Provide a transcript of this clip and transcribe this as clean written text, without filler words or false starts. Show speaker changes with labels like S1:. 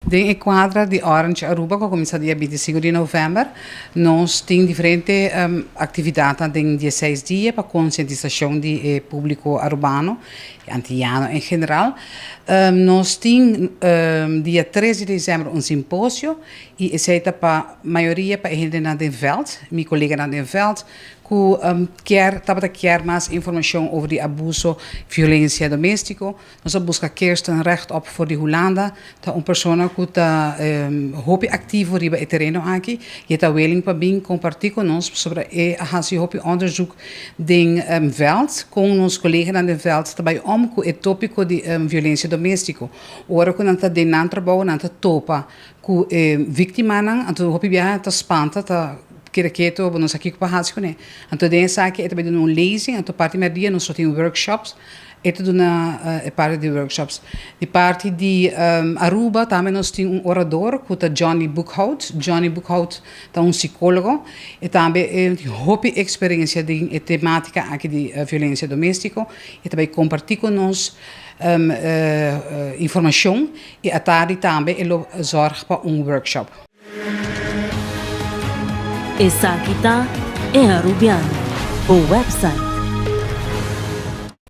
S1: Den e kuadra di Orange Aruba ku a kuminsá dia 25 di novèmber, nos tin diferente aktividatnan den 16 dia pa konsientisashon di e públiko arubano i antiyano en general. Nos tin dia 3 di desèmber un simposio i esei ta pa mayoria pa e hendenan den vèlt, mi koleganan den vèlt, ku kier tabata kier mas informashon over di abuso, violensia doméstiko. Nos a buska Kirsten Rechtop for di Hulanda, ta un persona ku ta hopi aktivo riba e tereno aki i e ta willing pa bin kompartí ku nos pasobra e a hasi hopi onderzoek den vèlt kon nos koleganan den vèlt ta bai om ku e tópiko di violensia doméstiko. Ora ku nan ta den nan trabou nan ta topa ku e víktimanan, anto hopi biaha ta spanta, ta keda ketu, bo no sa kiko pa hasi kuné. Anto den esaki e ta bai duna un lezing, anto parti mèrdia nos lo tin workshops. E ta duna e parti di workshops. Di parti di Aruba tambe nos tin un orador ku ta Johnny Boekhout. Johnny Boekhout ta un sikólogo. E tambe e tin hopi eksperensia den e temátika aki di violensia doméstiko. E ta bai kompartí ku nos informashon i atardi tambe e lo zòrg pa un workshop.
S2: Esaki ta E Arubiano, bo website.